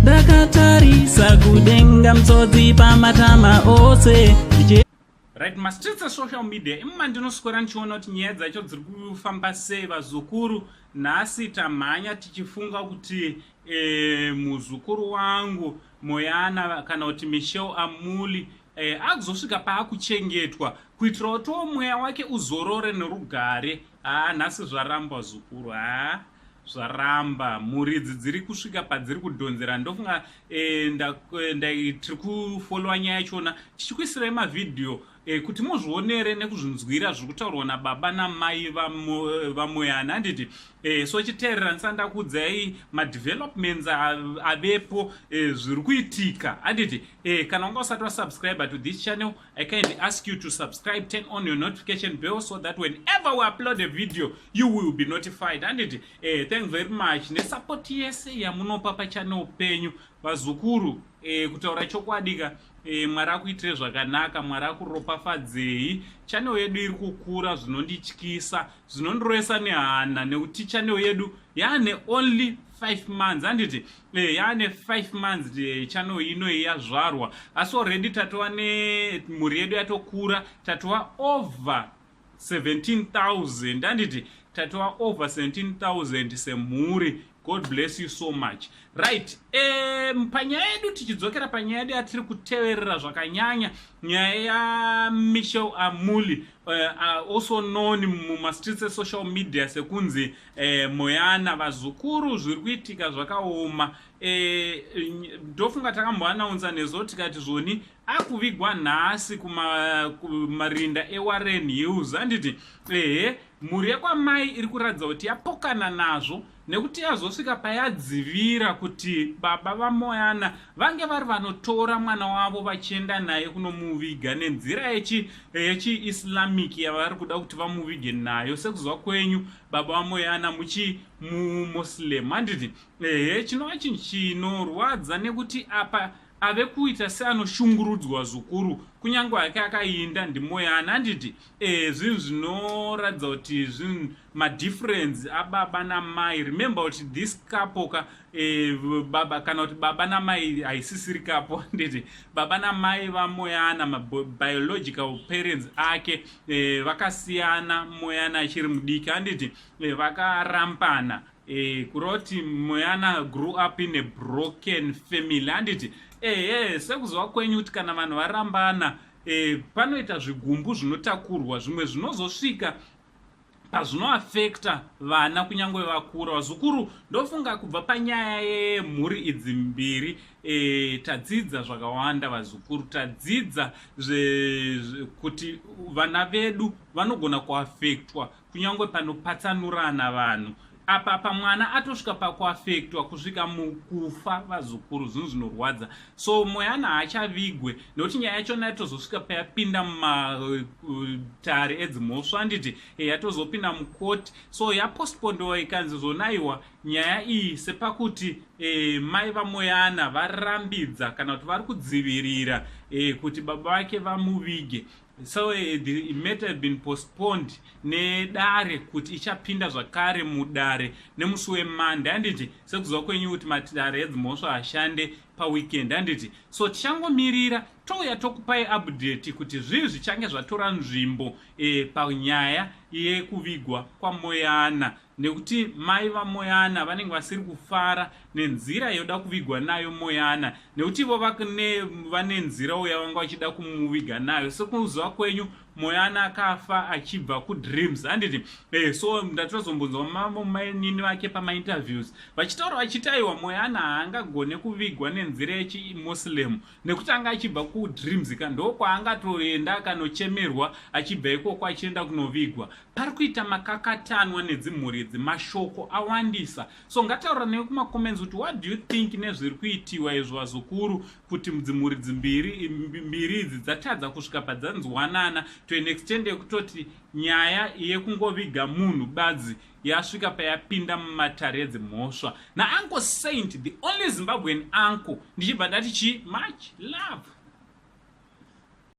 Ndakatarisa kudenga mtsodzi pamatama ose. Right, mastreets esocial media imi mandinoswera ndichiona kuti nyaya dzacho dziri kufamba sei. Vazukuru, nhasi tamhanya tichifunga kuti muzukuru wangu Moyana kana kuti Michelle Amuli akuzosvika paakuchengetwa kuitira kutiwo mweya wake uzorore nerugare. Haa, nhasi zvaramba zukuru, haa zvaramba. Mhuri idzi dziri kusvika padziri kudhonzera. Ndofunga tiri kufollowa nyaya yachona tichikuisirai mavhidhiyo kuti muzvionere nekuzvinzwira zviri kutaurwa nababa namai vaMoyana, handiti? So chiteerera ndisati ndakuudzai madevelopments avepo, zviri kuitika, handiti? Kana wanga usati wasubscribe to this channel, I kindly ask you to subscribe, turn on your notification bell so that whenever we upload a video you will be notified, handiti? Thank very much nesupport yese yamunopa pachannel penyu, vazukuru. Kutaura chokwadi ka, Mwari akuitire zvakanaka, Mwari akuropafadzei. Channel yedu iri kukura zvinondityisa, zvinondiroesa nehana, nekuti channel yedu yaane only 5 months, handiti? Yaane 5 months channel ino yazvarwa, asi already tatova nemhuri yedu yatokura, tatova over 17,000, handiti? Tatova over 17,000 semhuri. God bless you so much. Right, panyaya yedu, tichidzokera panyaya yedu yatiri kuteverera zvakanyanya, nyaya yaMichelle Amuli, also known mumastreets esocial media sekunzi Moyana. Vazukuru, zviri kuitika zvakaoma. Ndofunga takamboanaunza nezo tikati zvoni akuvigwa nhasi kumarinda eWarren Hills, handiti? Ehe, mhuri yekwamai iri kuratidza kuti yapokana nazvo nekuti yazosvika payadzivira kuti baba vaMoyana vange vari vanotora mwana wavo vachienda naye kunomuviga nenzira yechiIslamic yavari kuda kuti vamuvige nayo. Sekuziva kwenyu, baba vaMoyana muchi muMuslim, handiti? Ehe, chinova chinhu chinorwadza nekuti apa ave kuita seanoshungurudzwa zukuru, kunyange hake akainda ndiMoyana, handiti? Zvinhu zvinoratidza kuti zvinhu madifference ababa namai. Remember kuti this couple ka, baba kana kuti baba namai haisisiri couple, handiti? Baba namai vaMoyana, mabiological parents ake, vakasiyana Moyana achiri mudiki, handiti? Vakarampana, kureva kuti Moyana grew up in a broken family, handiti? Ehe, sekuziva kwenyu kuti kana vanhu varambana, panoita zvigumbu zvinotakurwa, zvimwe zvinozosvika pazvinoafekta vana kunyange vakura. Vazukuru, ndofunga kubva panyaya yemhuri idzi mbiri, tadzidza zvakawanda. Vazukuru, tadzidza kuti vana vedu vanogona kuafektwa kunyange panopatsanurana vanhu. Apa pamwana atosvika pakuafektwa kusvika mukufa. Vazukuru, zvinhu zvinorwadza. So Moyana haachavigwe nekuti nyaya yachona yatozosvika payapinda mumatare edzimhosva, handiti? Yatozopinda mukoti, so yapostpondiwa ikanzi zvonaiwa nyaya iyi sepakuti mai vaMoyana varambidza kana kuti vari kudzivirira kuti baba vake vamuvige. So the matter have been postponed nedare kuti ichapinda zvakare mudare nemusi weMonday, handiti? Sekuziva kwenyu kuti matare edzimhosva ashande paweekend, handiti? So tichangomirira, touya tokupai update kuti zvii zvichange zvatora nzvimbo panyaya yekuvigwa kwaMoyana, nekuti mai vaMoyana vanenge vasiri kufara nenzira yoda kuvigwa nayo Moyana, nekuti ivo vane nzirawo yavanga vachida kumuviga nayo. Sekuziva kwenyu, Moyana akafa achibva kuDreams, handiti? So ndatozombonzwa mamo mainini vake pamainterviews vachitaura vachiti aiwa, Moyana haangagone kuvigwa nenzira yechiMuslim nekuti anga achibva kuDreams ka, ndokwaangatoenda akanochemerwa achibva ikoko achienda kunovigwa. Pari kuita makakatanwa nedzimhuri idzi, mashoko awandisa. So ngataura newe kumacomments kuti what do you think nezviri kuitiwa izvo, vazukuru, kuti dzimhuri dzimbiri mbiri idzi dzatadza kusvika padzanzwanana to an extent yekutoti nyaya yekungoviga munhu badzi yasvika payapinda mumatare edzimhosva. NaUncle Saint, the only Zimbabwean uncle, ndichibva ndati chi much love.